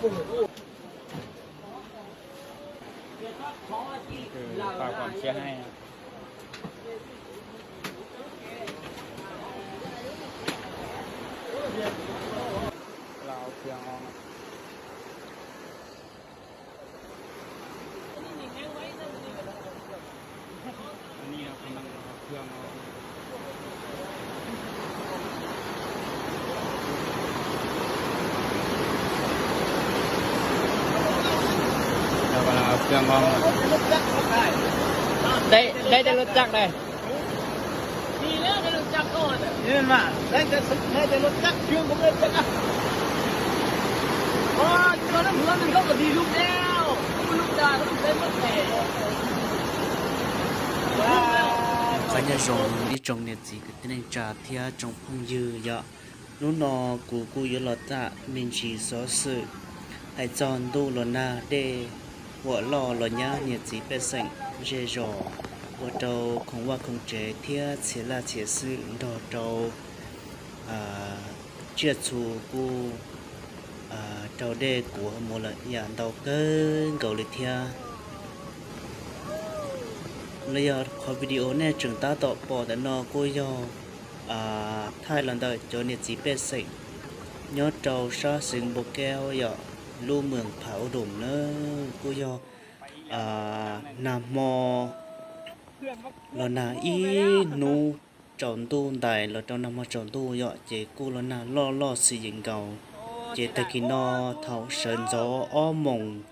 ຄື ສ້າງຄວາມເສຍຫາຍ ລາວເຄື່ອງອອກ. ອັນນີ້ເຮົາກຳລັງເອົາເຄື່ອງອອກ ເຮົາກຳລັງເອົາເຄື່ອງອອກ ໄດ້ ໄດ້ແຕ່ລົດຈັກໄດ໋. ນີ້ແຫຼະ ໄດ້ລົດຈັກກ່ອນ ເຫັນບໍ່ ໄດ້ແຕ່ ໄດ້ແຕ່ລົດຈັກ ເຄື່ອງກໍບໍ່ໄດ້ຈັກ ໂອ້ຍ ເຮືອນ ເຮືອນໜຶ່ງເຂົາກໍດີລຸກແລ້ວ ມັນລຸກໄດ້ ມັນໄດ້ໝົດແຫຼະ. ຄະຍະ Zhong, đi Zhong, Niệt Dí, Kênh Ninh Trà, Thiá Zhong, Phong Dư, Yọ. Nú no cú cú yó lọt tá, Minh Trí, Xó Sự, Hãy Cho Ndu, Lò Na, Đê, Huọ Lo, Lò Nhá, Niệt Dí, Pet Sệnh, Dê Dò, Ua Trâu, Khống Vác Khống Chế, Thiá Xiế La Xiế Sự, Ndo Trâu, à, Chiết Xu, Cú, à, Trâu Đê, Cú Hơ Mô Lợn, Yạ Ntâu, Cớ Gầu Lê Thiá. Lơ yọ, khói video nê, chừng tá tọ pọ tả no, cú yó, à, thai lăn đợi, chó Niệt Dí, Pet Sệnh, nhó trâu, sá Sêng Bô Keo, yọ, lũ mường Pháo Đùm nơ, cú yó, à, nà mò, lò nà í nú, Chảu Ndu Đài, lò trâu nà mò Chảu Ndu, yọ, chế cú lò nà ló ló sì yến gầu, chế tà kì no, thảu sớn gió, ó mông,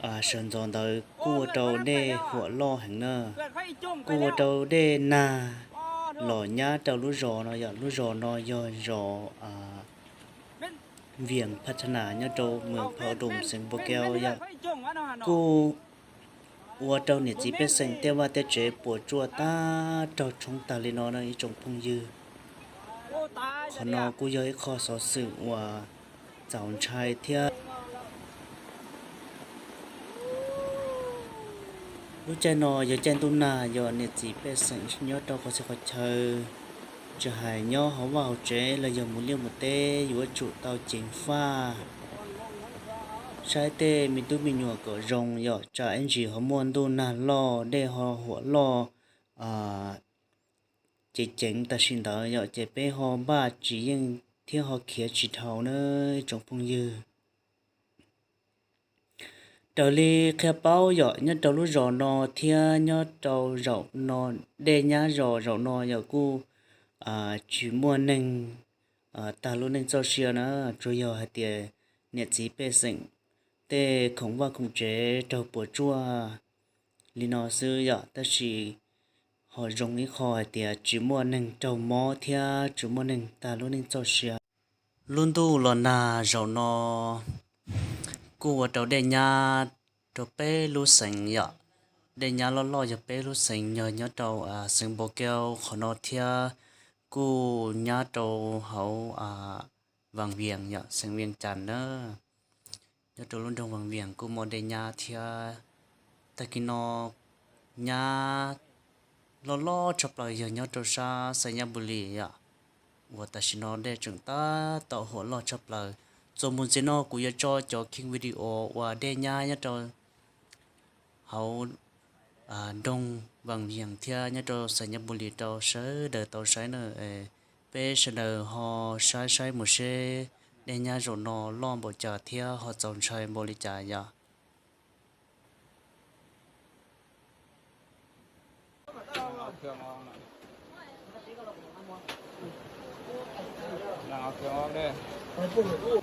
à, sớn gió đới, cú trâu đê, huọ ló hẳn nơ, cú trâu đê nà, lò nhá trâu lũ gió no, yọ, lũ gió no, yọ, gió, à, Viêng Phat Tha Nà, nhó trâu mường Pháo Đùm, Sêng Bô Keo, yọ, cú Ua trâu Niệt Dí, Pet Sệnh, tiết vạ tiết chế, pua chua tá trâu chóng tà lì no nơ, í chông phung dư. Khó no cú yó í khó xó sự ua chảu nchai thiá. Lú chai no yó chai ndu nà, yó Niệt Dí, Pet Sệnh, nhó trâu khó xe khó chaư. Chư hài nhó hó vạ hó chế, lơ yó mù liêu mù tế, yúa chụ tàu chính pha. Sai tê, mi tú mi nhuà cỏ rông, yọ, chả én gì hó mua ndu nà lo, đê hó huọ lo, à, chế chêng ta xin đỡ, yọ, chế pê hó bạ chỉ yên, thiá hó khiế chỉ thầu nơ, chông phung dư. Trâu lì khía páu, yọ, nhó trâu lũ gió no, thiá nhó trâu dậu no, đê nhá gió dậu no, yọ, cú, à, chỉ mua nêng, à, ta lũ nêng cho sia nơ, chua yọ hả tiệt, Niệt Dí, Pet Sệnh, tê khống vạ khống chế, trâu pua chua, lì no sư, yọ, ta chỉ, hó rông í khó hả tiệt, chỉ mua nêng trâu mó, thiá, chỉ mua nêng ta lũ nêng cho sia. Lú ndu lò nà dầu no, cú ua trâu đê nhá, trâu pê lú sêng yọ. Đê nhá ló ló yọ pê lú sêng, nhó, nhó trâu, à, Sêng Bô Keo, khó no thiá, cú nhá trâu hảu, à, Vàng Viêng yọ, Sêng Viêng Chăn nơ. Nhó trâu lú ndông Vàng Viêng, cú mò đê nhá thiá. Ta kì no nhá ló ló chọp lơi yơ nhó trâu sá Sai Nhá Bù Lì yơ. Ua ta sì no đê chửng tá tọ huọ ló chọp lơi. Chua mùn dê no cú yơ cho chó khinh video ua đê nhá nhó trâu hảu, à, ndông Vàng Viêng thiá nhó trâu Sai Nhá Bù Lì trâu sớ đờ tàu sái nơ, ê, pê sơ đờ hó sái sái mù sê đê nhá dầu no ló bổ chả thiá hó chọn sái bổ lì chả yơ. ເອົາເຄື່ອງອອກ ກຳລັງເອົາເຄື່ອງອອກເດີ ຄື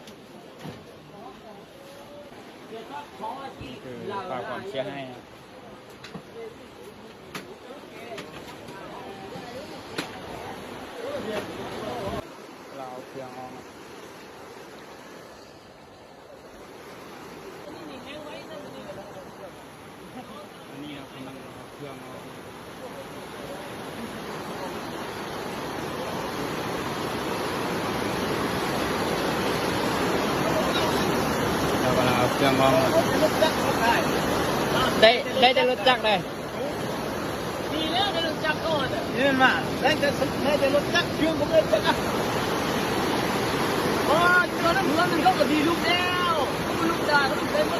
ສ້າງຄວາມເສຍຫາຍ ລາວເອົາເຄື່ອງອອກ. ອັນນີ້ເຮົາກຳລັງເອົາເຄື່ອງອອກ ເຮົາກຳລັງເອົາເຄື່ອງອອກ ໄດ້ ໄດ້ແຕ່ລົດຈັກໄດ໋. ນີ້ແຫຼະ ໄດ້ລົດຈັກກ່ອນ ເຫັນບໍ່ ໄດ້ແຕ່ ໄດ້ແຕ່ລົດຈັກ ເຄື່ອງກໍບໍ່ໄດ້ຈັກ ໂອ້ຍ ເຮືອນ ເຮືອນໜຶ່ງເຂົາກໍດີລຸກແລ້ວ ກຳ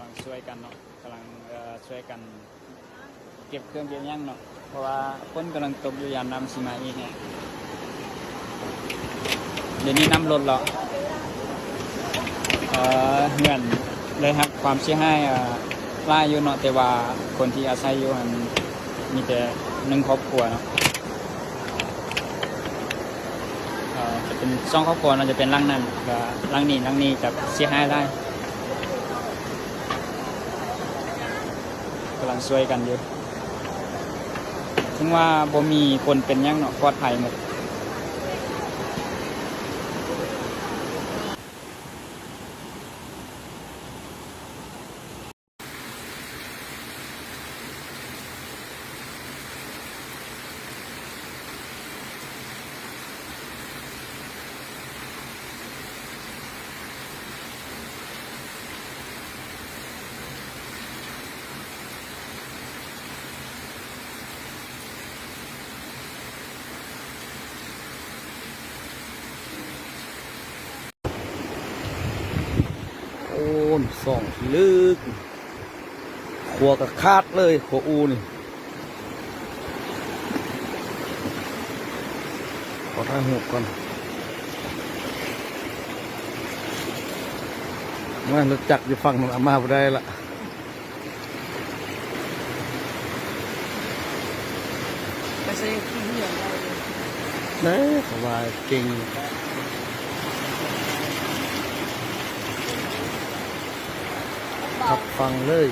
ລັງຊ່ວຍກັນເນາະ ກຳລັງ ເອີ ຊ່ວຍກັນເກັບເຄື່ອງເກັບຫຍັງເນາະ ເພາະວ່າຝົນກຳລັງຕົກຢູ່ ຢ້ານນ້ຳຊິມາອີກແຮງ. ດຽວນີ້ນ້ຳລົດແລ້ວ ເອີ ເຮືອນໄດ້ຮັບຄວາມເສຍຫາຍ ເອີ ຫຼາຍຢູ່ເນາະ ແຕ່ວ່າຄົນທີ່ອາໄສຢູ່ຫັ້ນມີແຕ່ໜຶ່ງຄອບຄົວເນາະ ເອີ ຈະເປັນສອງຄອບຄົວເນາະ ຈະເປັນຫຼັງນັ້ນ ແລ້ວກໍຫຼັງນີ້ ຫຼັງນີ້ຈະເສຍຫາຍຫຼາຍ ກຳລັງຊ່ວຍກັນຢູ່. ເຖິງວ່າບໍ່ມີຄົນເປັນຫຍັງເນາະ ປອດໄພໝົດ. ໂອ້ ຊ່ອງທີ່ເລິກ ຂົວກໍຂາດເລີຍ ຂົວອູ່ນີ້. ຂໍຖ່າຍຮູບກ່ອນ ມາ ລົດຈັກຢູ່ຝັ່ງນັ້ນ ເອົາມາບໍ່ໄດ້ລະ. ເດ້ ເຂົາວ່າເກັ່ງ ຂັບຝັ່ງເລີຍ.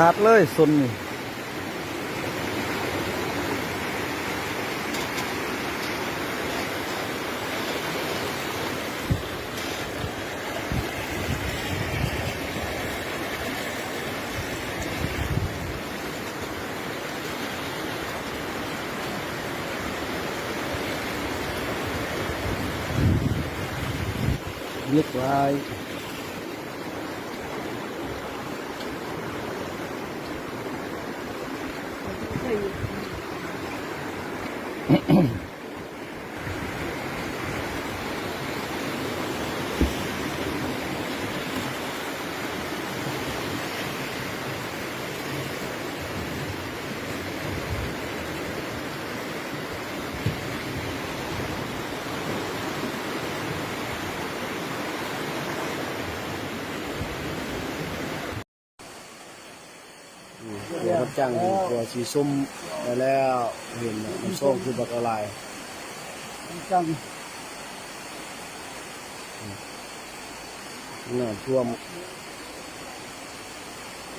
ຂາດເລີຍ ຊົນນີ້. ເລິກຫຼາຍ. ອືມ ຂົວນ້ຳຈັງ ຂົວສີສົ້ມໄດ້ແລ້ວ ເຫັນແລ້ວ ນ້ຳຊອງຄືບັກຫຼາຍ ນ້ຳຈັງ ອືມ ນ້ຳຖ້ວມ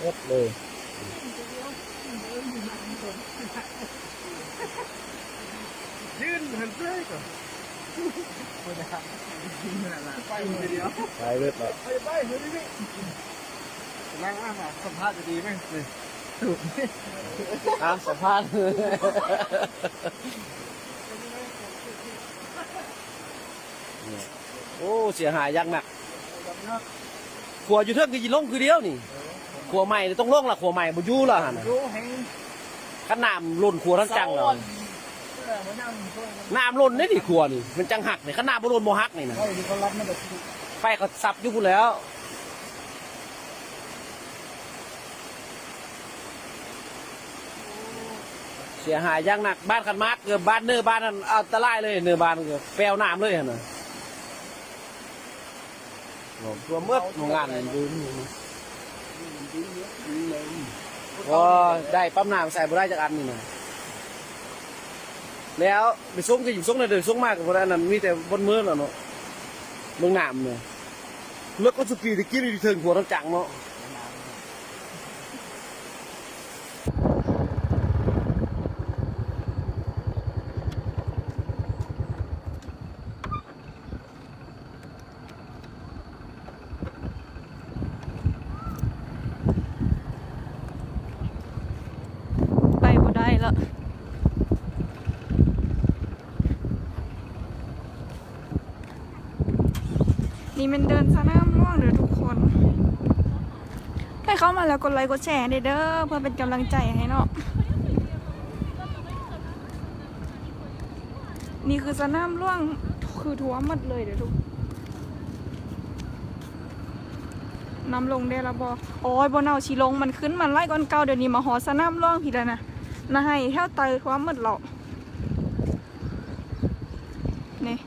ໝົດເລີຍ. ຢືນຫັ້ນເລີຍກໍ ໄປເບິດແລ້ວ ໄປເບິດແລ້ວ ໄປ ໄປ ໄປ ໄປ ນັ່ງ ນັ່ງ ສຳພາດດີໆ ເວີຍ ນີ້ ຖາມສຳພາດ ໂອ້ ເສຍຫາຍຢ່າງໜັກ ຂົວຢູ່ເທິງກໍຊິລົງຄືດຽວນີ້ ຂົວໃໝ່ຕ້ອງລົງລະ ຂົວໃໝ່ບໍ່ຢູ່ລະຫັ້ນນະ ຄັນນ້ຳລົ້ນຂົວທັງຈັງລະ ນ້ຳລົ້ນເດ້ນີ້ ຂົວນີ້ມັນຈັ່ງຫັກນີ້ ຄັນນ້ຳບໍ່ລົ້ນບໍ່ຫັກນີ້ນະ ໄຟເຂົາສັບຢູ່ພຸ້ນແລ້ວ. ເສຍຫາຍຢ່າງໜັກ ບ້ານຂັນໝາກ ເກືອບບ້ານເນີບ້ານນັ້ນ ອັນຕະລາຍເລີຍ ເນີບ້ານເກືອບແປວນ້ຳເລີຍຫັ້ນນະ ຖ້ວມໝົດໂຮງງານ ໂອ້ ໄດ້ປ້ຳນ້ຳໃສ່ບໍ່ໄດ້ຈັກອັນນີ້ນະ ແລ້ວໄປສົ່ງກໍຢູ່ສົ່ງໄດ້ ເດີນສົ່ງມາກໍບໍ່ໄດ້ ອັນນັ້ນມີແຕ່ບ່ອນເມືອແລ້ວເນາະ ເບິ່ງນ້ຳນະ ເລິກກວ່າຊຸປີແຕ່ກີ້ນີ້ ເທິງຂົວນ້ຳຈັງເນາະ. ໂ ນີ້ແມ່ນເດີ່ນສະໜາມຫຼວງເດີທຸກຄົນ. ໃຜເຂົ້າມາແລ້ວກົດໄລກົດແຊໃຫ້ແດ່ເດີ ເພື່ອເປັນກຳລັງໃຈໃຫ້ເນາະ. ນີ້ຄືສະໜາມຫຼວງ ຄືຖ້ວມໝົດເລີຍເດີທຸກ. ນ້ຳລົງແດ່ລະບໍ່? ໂອ້ຍ ບໍ່ເນົ່າຊິລົງ ມັນຂຶ້ນມາຫຼາຍກ່ອນເກົ່າ. ດຽວນີ້ມາຮອດສະໜາມຫຼວງພີ້ແລ້ວນະ. ນາໄຮ່ແຖວໃຕ້ຖ້ວມໝົດແລ້ວ. ນີ້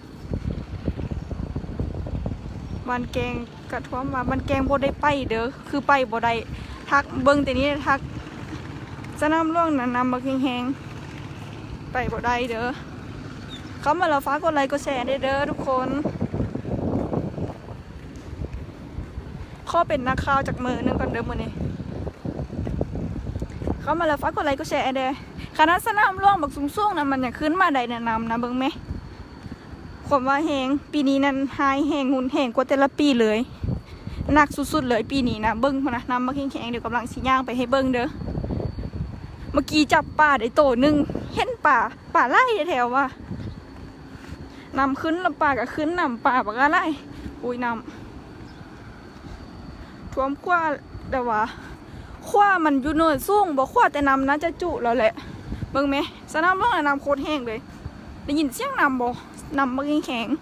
ບ້ານແກງກະຖ້ວມວ່າ ບ້ານແກງບໍ່ໄດ້ໄປເດີ ຄືໄປບໍ່ໄດ້. ທັກເບິ່ງແຕ່ນີ້ ທັກສະໜາມຫຼວງນະ ນ້ຳບັກແຮງໆ ໄປບໍ່ໄດ້ເດີ. ເຂົ້າມາແລ້ວຝາກກົດໄລກົດແຊແດ່ເດີທຸກຄົນ. ຂໍເປັນນັກຂ່າວຈັກມື້ໜຶ່ງກ່ອນເດີມື້ນີ້. ເຂົ້າມາແລ້ວຝາກກົດໄລກົດແຊແດ່. ຂະໜາດສະໜາມຫຼວງບັກສູງໆນະ ມັນຍັງຂຶ້ນມາໄດ້ແນະ ນ້ຳນະ ເບິ່ງແມ. ຄວາມວ່າແຮງ ປີນີ້ນັ້ນຮ້າຍແຮງຮຸນແຮງກວ່າແຕ່ລະປີເລີຍ. ໜັກສຸດໆເລີຍປີນີ້ນະ. ເບິ່ງພຸ້ນນະ ນ້ຳບັກແຮງໆ. ດຽວກຳລັງຊິຍ່າງໄປໃຫ້ເບິ່ງເດີ. ເມື່ອກີ້ຈັບປາໄດ້ໂຕໜຶ່ງ ເຫັນປາ ປາຫຼາຍແທ້ໆວ່າ. ນ້ຳຂຶ້ນແລ້ວປາກໍຂຶ້ນນຳ ປາບັກຫຼາຍ. ອຸ້ຍ ນ້ຳຖ້ວມຂົວ ແຕ່ວ່າຂົວມັນຢູ່ເນີນສູງບໍ່ ຂົວແຕ່ນ້ຳໜ້າຈະຈຸແລ້ວແຫຼະ. ເບິ່ງແມ ສະໜາມຫຼວງນ້ຳໂຄດແຮງເລີຍ. ໄດ້ຍິນສຽງນ້ຳບໍ່? ນ້ຳບັກແຮງໆ.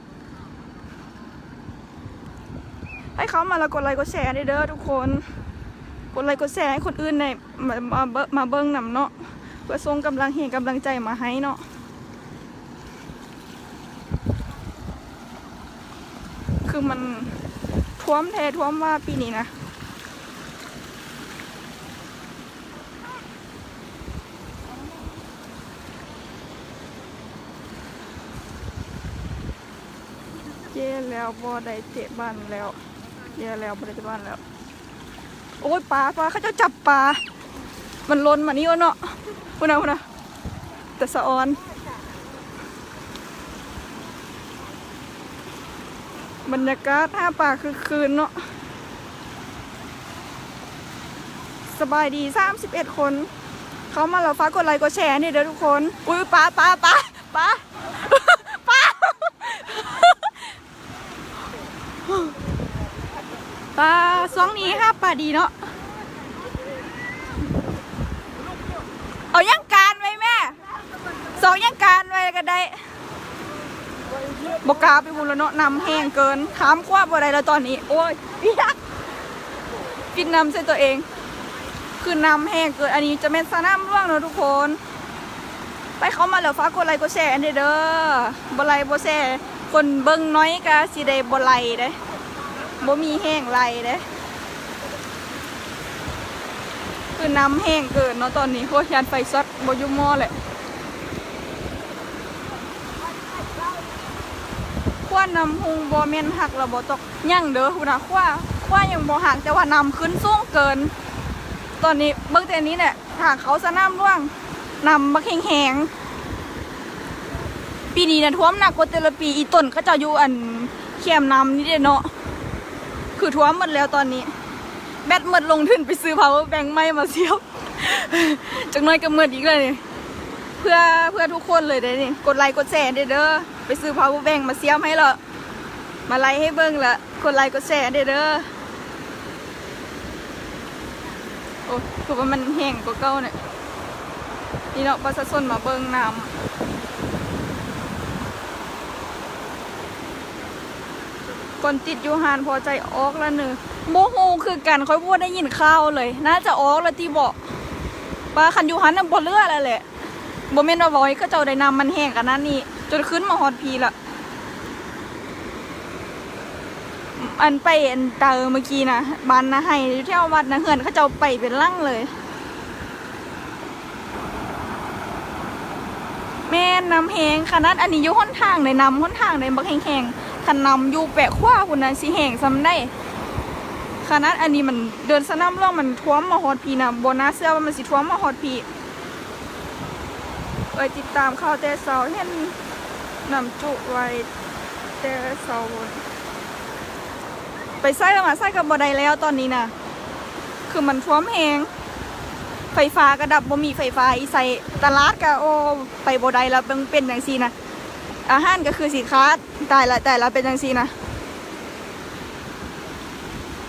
ໃຜເຂົ້າມາແລ້ວກົດໄລກົດແຊໃຫ້ເດີທຸກຄົນ. ກົດໄລກົດແຊໃຫ້ຄົນອື່ນໄດ້ມາ ມາເບິ່ງ ມາເບິ່ງນຳເນາະ ເພື່ອສົ່ງກຳລັງແຮງກຳລັງໃຈມາໃຫ້ເນາະ. ຄືມັນຖ້ວມແທ້ຖ້ວມວ່າປີນີ້ນະ. ແຍ່ແລ້ວ ບໍ່ໄດ້ເຕະບານແລ້ວ ແຍ່ແລ້ວ ບໍ່ໄດ້ເຕະບານແລ້ວ. ໂອ້ຍ ປາ ປາ ເຂົາເຈົ້າຈັບປາ ມັນຫຼົ່ນມານີ້ເນາະ. ພຸ້ນນະ ພຸ້ນນະ ແຕ່ສະອອນ. ບັນຍາກາດຫາປາຄຶກຄື້ນເນາະ. ສະບາຍດີສາມສິບເອັດຄົນ ເຂົ້າມາແລ້ວຝາກກົດໄລກົດແຊໃຫ້ເດີທຸກຄົນ. ອຸ້ຍ ປາ ປາ ປາ ປາ ປາ ປາ ຊ່ວງນີ້ຫາປາດີເນາະ. ເອົາຫຍັງການໄວ້ແມ່ ສອງຫຍັງການໄວ້ກໍໄດ້. ບໍ່ກ້າໄປພຸ້ນແລ້ວເນາະ ນ້ຳແຮງເກີນ ຂ້າມຂົວບໍ່ໄດ້ແລ້ວຕອນນີ້. ໂອ້ຍ ປຽກ ປິດນ້ຳໃສ່ຕົວເອງ. ຄືນ້ຳແຮງເກີນ. ອັນນີ້ຈະແມ່ນສະໜາມຫຼວງເນາະທຸກຄົນ. ໃຜເຂົ້າມາແລ້ວຝາກກົດໄລກົດແຊແດ່ເດີ. ບໍ່ໄລບໍ່ແຊ ຄົນເບິ່ງໜ້ອຍກະຊິໄດ້ບໍ່ໄລເດ້ ບໍ່ມີແຮງໄລເດ້. ຄືນ້ຳແຮງເກີນເນາະຕອນນີ້. ໂອ້ຍ ຢ້ານໄຟຊັອດ ບໍ່ຢູ່ໝໍ້ແຫຼະ. ຂົວນ້ຳຮຸ່ງບໍ່ແມ່ນຫັກແລ້ວບໍ່ຕອກ ຍັງເດີພຸ້ນນະ. ຂົວ ຂົວຍັງບໍ່ຫັກ ແຕ່ວ່ານ້ຳຂຶ້ນສູງເກີນ. ຕອນນີ້ເບິ່ງແຕ່ນີ້ແຫຼະ ທາງເຂົ້າສະໜາມຫຼວງ ນ້ຳບັກແຮງໆ. ປີນີ້ນະຖ້ວມໜັກກວ່າແຕ່ລະປີ. ອີຕົນເຂົາເຈົ້າຢູ່ອັນແຄມນ້ຳນີ້ເດ້ເນາະ ຄືຖ້ວມໝົດແລ້ວຕອນນີ້. ແບັດໝົດ ລົງທຶນໄປຊື້ພາວເວີແບັງໃໝ່ມາສຽບ. ຈັກໜ້ອຍກໍໝົດອີກແລ້ວນີ້. ເພື່ອ ເພື່ອທຸກຄົນເລີຍເດ້ນີ້. ກົດໄລກົດແຊແດ່ເດີ. ໄປຊື້ພາວເວີແບັງມາສຽບໃຫ້ລະ ມາໄລໃຫ້ເບິ່ງລະ ກົດໄລກົດແຊແດ່ເດີ. ໂອ້ ຄືວ່າມັນແຮງກວ່າເກົ່າແນະ. ນີ້ເນາະ ປະຊາຊົນມາເບິ່ງນ້ຳ. ຄົນຕິດຢູ່ຮ້ານພໍໃຈອອກລະເນີ. ບໍ່ຮູ້ຄືກັນ ຂ້ອຍບໍ່ໄດ້ຍິນຂ່າວເລີຍ. ໜ້າຈະອອກລະຕິເບາະ. ວ່າຄັນຢູ່ຫັ້ນນະບໍ່ເຫຼືອແລ້ວແຫຼະ. ບໍ່ແມ່ນວ່າເວົ້າໃຫ້ເຂົາເຈົ້າໄດ້ນຳ ມັນແຮງຂະໜາດນີ້ ຈົນຂຶ້ນມາຮອດພີ້ລະ. ອັນໄປອັນເຕີເມື່ອກີ້ນະ ບ້ານນາໄຮ ຢູ່ແຖວວັດນະ ເຮືອນເຂົາເຈົ້າໄປເປັນຫຼັງເລີຍ. ແມ່ນ ນ້ຳແຮງຂະໜາດ. ອັນນີ້ຢູ່ຫົນທາງໃດ໋ ນ້ຳຫົນທາງໃດ໋ ບັກແຮງໆ. ຄັນນ້ຳຢູ່ແປະຂວາພຸ້ນນະ ຊິແຮງສ່ຳໃດ. ຂະໜາດອັນນີ້ມັນເດີ່ນສະໜາມຫຼວງ ມັນຖ້ວມມາຮອດພີ້ນະ. ບໍ່ໜ້າເຊື່ອວ່າມັນຊິຖ້ວມມາຮອດພີ້. ເອື້ອຍຕິດຕາມຂ່າວແຕ່ເຊົ້າ ເຫັນນ້ຳຈຸໄວ້ແຕ່ເຊົ້າ. ໄປໃສມາໃສກໍບໍ່ໄດ້ແລ້ວຕອນນີ້ນະ ຄືມັນຖ້ວມແຮງ. ໄຟຟ້າກໍດັບ ບໍ່ມີໄຟຟ້າອີໃສ. ຕະຫຼາດກໍ ໂອ້ ໄປບໍ່ໄດ້ລະ ເບິ່ງເປັນຈັ່ງຊີ້ນະ. ອາຫານກໍຄືຊິຂາດ. ຕາຍລະ ຕາຍລະ ເປັນຈັ່ງຊີ້ນະ.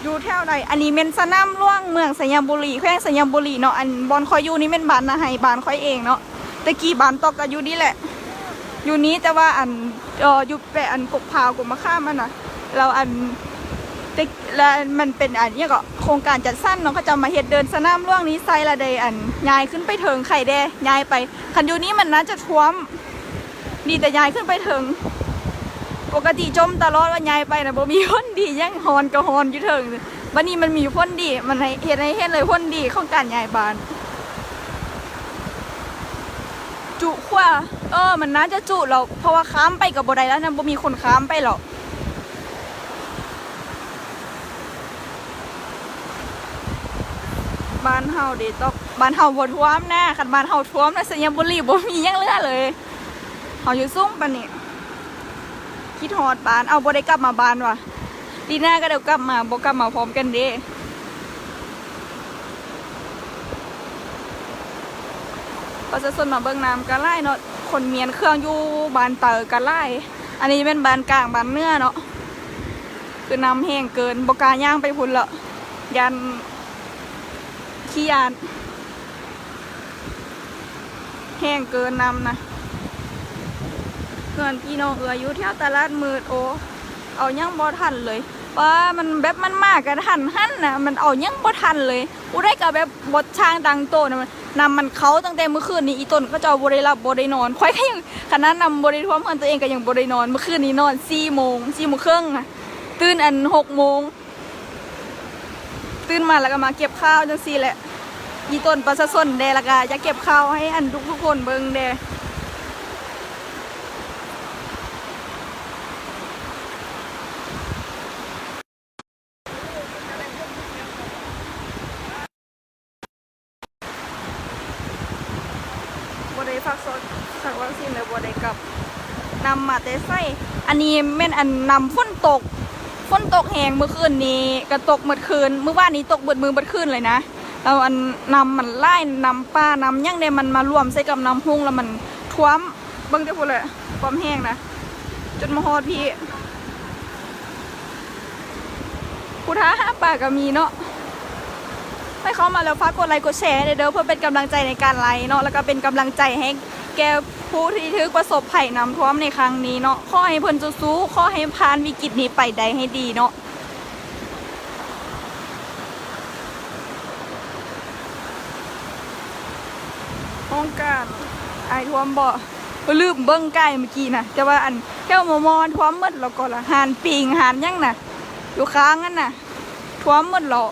ຢູ່ແຖວໃດ? ອັນນີ້ແມ່ນສະໜາມຫຼວງເມືອງໄຊຍະບູລີ ແຂວງໄຊຍະບູລີເນາະ. ອັນບ່ອນຂ້ອຍຢູ່ນີ້ແມ່ນບ້ານນາໄຮ ບ້ານຂ້ອຍເອງເນາະ. ແຕ່ກີ້ບ້ານຕອກກໍຢູ່ນີ້ແຫຼະ ຢູ່ນີ້ ແຕ່ວ່າອັນ ເອີ ຢູ່ແປະອັນກົກພ້າວກົກມະຂາມຫັ້ນນະ. ແລ້ວອັນ ແຕ່ ແລ້ວມັນເປັນອັນຫຍັງເກາະ ໂຄງການຈັດສັນເນາະ ເຂົາເຈົ້າມາເຮັດເດີ່ນສະໜາມຫຼວງນີ້ໃສ່ ແລ້ວໄດ້ອັນຍ້າຍຂຶ້ນໄປເທິງໄຄແດ່ ຍ້າຍໄປ. ຄັນຢູ່ນີ້ມັນໜ້າຈະຖ້ວມ ດີແຕ່ຍ້າຍຂຶ້ນໄປເທິງ. ປົກກະຕິຈົ່ມຕະຫຼອດ ວ່າຍ້າຍໄປນະບໍ່ມີຜົນດີຫຍັງ ຮ້ອນກໍຮ້ອນຢູ່ເທິງ. ບັດນີ້ມັນມີຜົນດີ ມັນໃຫ້ ເຮັດໃຫ້ເຫັນເລີຍຜົນດີຂອງການຍ້າຍບ້ານ. ຈຸຂວາ ເອີ ມັນໜ້າຈະຈຸແລ້ວ ເພາະວ່າຂ້າມໄປກໍບໍ່ໄດ້ແລ້ວນະ ບໍ່ມີຄົນຂ້າມໄປແລ້ວ. ບ້ານເຮົາເດ ຕອກ ບ້ານເຮົາບໍ່ຖ້ວມນະ. ຄັນບ້ານເຮົາຖ້ວມນະ ໄຊຍະບູລີບໍ່ມີຫຍັງເຫຼືອເລີຍ. ເຮົາຢູ່ສູງປານນີ້ ຄິດຮອດບ້ານ. ເອົາ ບໍ່ໄດ້ກັບມາບ້ານຫວາ? ປີໜ້າກໍດຽວກັບມາ ບໍ່ກັບມາພ້ອມກັນເດ້. ປະຊາຊົນມາເບິ່ງນ້ຳກໍຫຼາຍເນາະ ຂົນມ້ຽນເຄື່ອງຢູ່ບ້ານເຕີກໍຫຼາຍ. ອັນນີ້ແມ່ນບ້ານກາງ ບ້ານເໜືອເນາະ. ຄືນ້ຳແຮງເກີນ ບໍ່ກ້າຍ່າງໄປພຸ້ນລະ ຢ້ານ ຂີ້ຢ້ານ. ແຮງເກີນນ້ຳນະ. ເຮືອນພີ່ນ້ອງເອື້ອຍຢູ່ແຖວຕະຫຼາດມືດ ໂອ້ ເອົາຫຍັງບໍ່ທັນເລີຍ. ວ່າມັນແບບມັນມາກະທັນຫັນນະ ມັນເອົາຫຍັງບໍ່ທັນເລີຍ. ຜູ້ໃດກໍແບບບໍ່ຊ່າງຕັ້ງໂຕນະ ນ້ຳມັນເຂົ້າຕັ້ງແຕ່ມື້ຄືນນີ້. ອີ່ຕົນເຂົາເຈົ້າບໍ່ໄດ້ຫຼັບບໍ່ໄດ້ນອນ ຂ້ອຍກໍຍັງ ຂະໜາດນ້ຳບໍ່ໄດ້ຖ້ວມເຮືອນຕົວເອງກໍຍັງບໍ່ໄດ້ນອນ. ມື້ຄືນນີ້ນອນສີ່ໂມງ ສີ່ໂມງເຄິ່ງ ຕື່ນອັນຫົກໂມງ. ຕື່ນມາແລ້ວກໍມາເກັບຂ່າວຈັ່ງຊີ້ແຫຼະ ອີ່ຕົນປະຊາຊົນແດ່ ແລ້ວກໍຢາກເກັບຂ່າວໃຫ້ອັນທຸກໆຄົນເບິ່ງແດ່. ບໍ່ໄດ້ພັກຊ້ອນ ສັກວັກຊີນແລ້ວບໍ່ໄດ້ກັບ. ນ້ຳມາແຕ່ໃສ? ອັນນີ້ແມ່ນອັນນ້ຳຝົນຕົກ ຝົນຕົກແຮງ ມື້ຄືນນີ້ກໍຕົກໝົດຄືນ ມື້ວານນີ້ຕົກເບິດມື້ເບິດຄືນເລີຍນະ. ແລ້ວອັນນ້ຳມັນຫຼາຍ ນ້ຳປ່າ ນ້ຳຫຍັງເດ້ ມັນມາລວມໃສ່ກັບນ້ຳຮຸ່ງ ແລ້ວມັນຖ້ວມ. ເບິ່ງແຕ່ພຸ້ນແຫຼະ ຄວາມແຮງນະ ຈົນມາຮອດພີ້. ຜູ້ທ້າຫາປາກໍມີເນາະ. ໃຜເຂົ້າມາແລ້ວຝາກກົດໄລກົດແຊໃຫ້ແດ່ເດີ ເພື່ອເປັນກຳລັງໃຈໃນການໄລເນາະ ແລ້ວກໍເປັນກຳລັງໃຈໃຫ້ແກ່ຜູ້ທີ່ຖືກປະສົບໄພນ້ຳຖ້ວມໃນຄັ້ງນີ້ເນາະ. ຂໍໃຫ້ເພິ່ນສູ້ໆ ຂໍໃຫ້ຜ່ານວິກິດນີ້ໄປໄດ້ໃຫ້ດີເນາະ. ຫ້ອງການ ອ້າຍຖ້ວມບໍ່? ລືມເບິ່ງກາຍມື້ກີ້ນະ ແຕ່ວ່າອັນແຖວມໍ່ໆ ຖ້ວມໝົດ ແລ້ວກໍລະ ຮ້ານປີ້ງ ຮ້ານຫຍັງນະ ຢູ່ຂ້າງນັ້ນນະ ຖ້ວມໝົດແລ້ວ.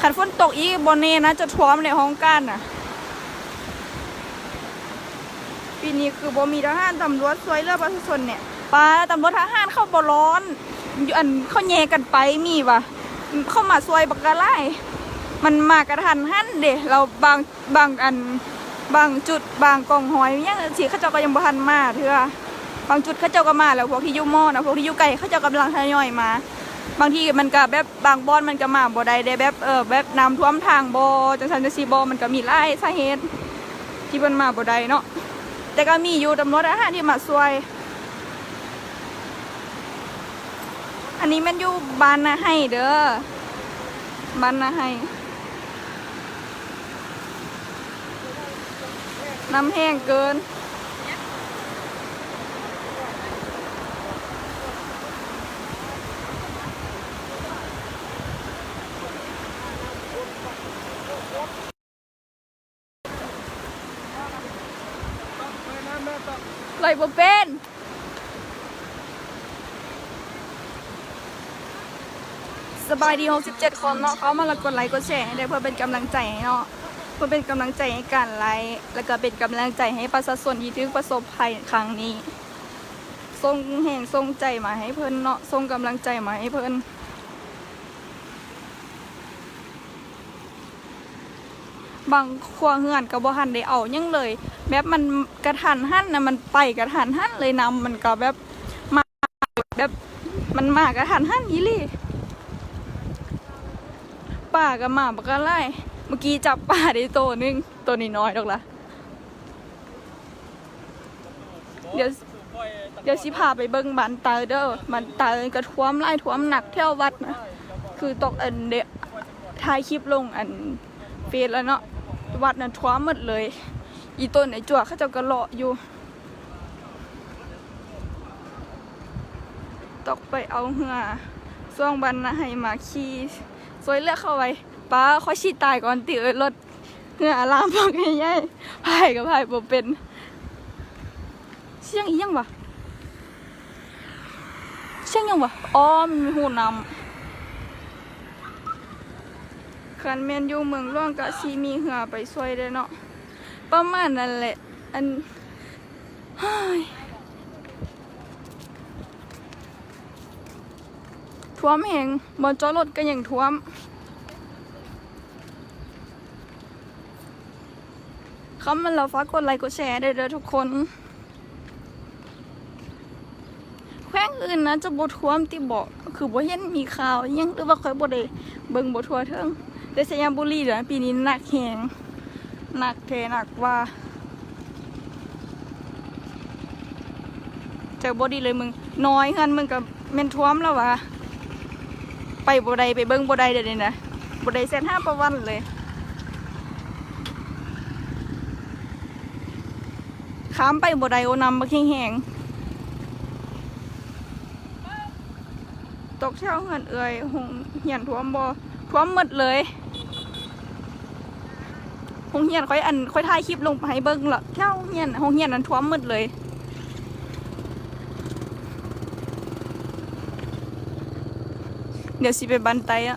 ຄັນຝົນຕົກອີກ ບໍ່ແນ່ນະ ຈະຖ້ວມແຫຼະ ຫ້ອງການນະ. ປີນີ້ຄືບໍ່ມີທະຫານຕຳຫຼວດຊ່ວຍເຫຼືອປະຊາຊົນແດ່. ປາ ຕຳຫຼວດທະຫານເຂົາບໍ່ຮ້ອນ ອັນ ເຂົາແຍກກັນໄປ ມີຫວາ? ເຂົາມາຊ່ວຍບັກກະຫຼາຍ. ມັນມາກະທັນຫັນເດ້ ແລ້ວບາງ ບາງອັນ ບາງຈຸດ ບາງກອງຮອຍຫຍັງຊີ້ ເຂົາເຈົ້າກໍຍັງບໍ່ທັນມາເທື່ອ. ບາງຈຸດເຂົາເຈົ້າກໍມາແລ້ວ ພວກທີ່ຢູ່ມໍ່ນະ ພວກທີ່ຢູ່ໄກ ເຂົາເຈົ້າກຳລັງທະຍອຍມາ. ບາງທີມັນກະແບບ ບາງບ່ອນມັນກະມາບໍ່ໄດ້ເດ້ ແບບ ເອີ ແບບນ້ຳຖ້ວມທາງບໍ ຈັ່ງຊັ້ນຈັ່ງຊີ້ບໍ ມັນກະມີຫຼາຍສາເຫດທີ່ເພິ່ນມາບໍ່ໄດ້ເນາະ. ແຕ່ກະມີຢູ່ ຕຳຫຼວດທະຫານທີ່ມາຊ່ວຍ. ອັນນີ້ແມ່ນຢູ່ບ້ານນາໄຮເດີ ບ້ານນາໄຮ. ນ້ຳແຮງເກີນ. ໄຫຼບໍ່ເປັນ. ສະບາຍດີຫົກສິບເຈັດຄົນເນາະ ເຂົ້າມາແລ້ວກົດໄລກົດແຊໃຫ້ແດ່ ເພື່ອເປັນກຳລັງໃຈໃຫ້ເນາະ ເພື່ອເປັນກຳລັງໃຈໃນການໄລ ແລ້ວກໍເປັນກຳລັງໃຈໃຫ້ປະຊາຊົນທີ່ຖືກປະສົບໄພຄັ້ງນີ້. ສົ່ງແຮງສົ່ງໃຈມາໃຫ້ເພິ່ນເນາະ ສົ່ງກຳລັງໃຈມາໃຫ້ເພິ່ນ. ບາງຄົວເຮືອນກໍບໍ່ທັນໄດ້ເອົາຫຍັງເລີຍ ແບບມັນກະທັນຫັນນະ ມັນໄປກະທັນຫັນເລີຍ ນ້ຳມັນກໍແບບມາ ແບບມັນມາກະທັນຫັນອີ່ຫຼີ. ປາກໍມາບັກຫຼາຍ ເມື່ອກີ້ຈັບປາໄດ້ໂຕໜຶ່ງ ໂຕນ້ອຍໆດອກລະ ດຽວ ດຽວຊິພາໄປເບິ່ງບ້ານໄຕເດີ. ບ້ານໄຕກໍຖ້ວມຫຼາຍ ຖ້ວມໜັກແຖວວັດນະ. ຄືຕອກອັນເດ ຖ່າຍຄລິບລົງອັນເຟສແລ້ວເນາະ, ວັດນະຖ້ວມໝົດເລີຍ. ອີ່ຕົນໄອ້ຈົວເຂົາເຈົ້າກໍເລາະຢູ່. ຕອກໄປເອົາເຮືອຊ່ວງບ້ານນະ ໃຫ້ມາຂີ່ຊ່ວຍເຫຼືອເຂົາໄວ້. ປ້າ ຂ້ອຍຊິຕາຍກ່ອນຕິເອີຍ ລົດເຮືອອາລາມບັກໃຫຍ່ໆ ພາຍກໍພາຍບໍ່ເປັນ. ສຽງອີ່ຫຍັງຫວາ? ສຽງຫຍັງຫວາ? ອໍ ມັນມີຮູນ້ຳ. ຄັນແມ່ນຢູ່ເມືອງຫຼວງກະຊິມີເຮືອໄປຊ່ວຍແດ່ເນາະ. ປະມານນັ້ນແຫຼະ. ອັນ ໂອ້ຍ ຖ້ວມແຮງ, ບ່ອນຈອດລົດກໍຍັງຖ້ວມ. ຄອມເມັນແລ້ວຝາກກົດໄລກົດແຊແດ່ເດີທຸກຄົນ. ແຂວງອື່ນໜ້າຈະບໍ່ຖ້ວມຕິເບາະ? ຄືບໍ່ເຫັນມີຂ່າວອີ່ຫຍັງ ຫຼືວ່າຂ້ອຍບໍ່ໄດ້ເບິ່ງບໍ່ທົ່ວເຖິງ. ແຕ່ໄຊຍະບູລີເດີ ປີນີ້ໜັກແຮງ, ໜັກແທ້ໜັກວ່າ. ເຈີບໍ່ດີເລີຍມຶງ. ນ້ອຍເຮືອນມຶງກໍແມ່ນຖ້ວມແລ້ວຫວາ. ໄປບໍ່ໄດ້ ໄປເບິ່ງບໍ່ໄດ້ເດນີ້ນະ, ບໍ່ໄດ້ແຊັດຫາປາວັນເລີຍ. ຂ້າມໄປບໍ່ໄດ້ ໂອ ນ້ຳບັກແຮງໆ. ຕົກແຖວເຮືອນເອື້ອຍ ໂຮງຮຽນຖ້ວມບໍ່? ຖ້ວມໝົດເລີຍ. ໂຮງຮຽນຂ້ອຍ ອັນ ຂ້ອຍຖ່າຍຄລິບລົງໄປໃຫ້ເບິ່ງລະ ແຖວໂຮງຮຽນ ໂຮງຮຽນນັ້ນຖ້ວມໝົດເລີຍ. ດຽວຊິໄປບ້ານໄຕອະ.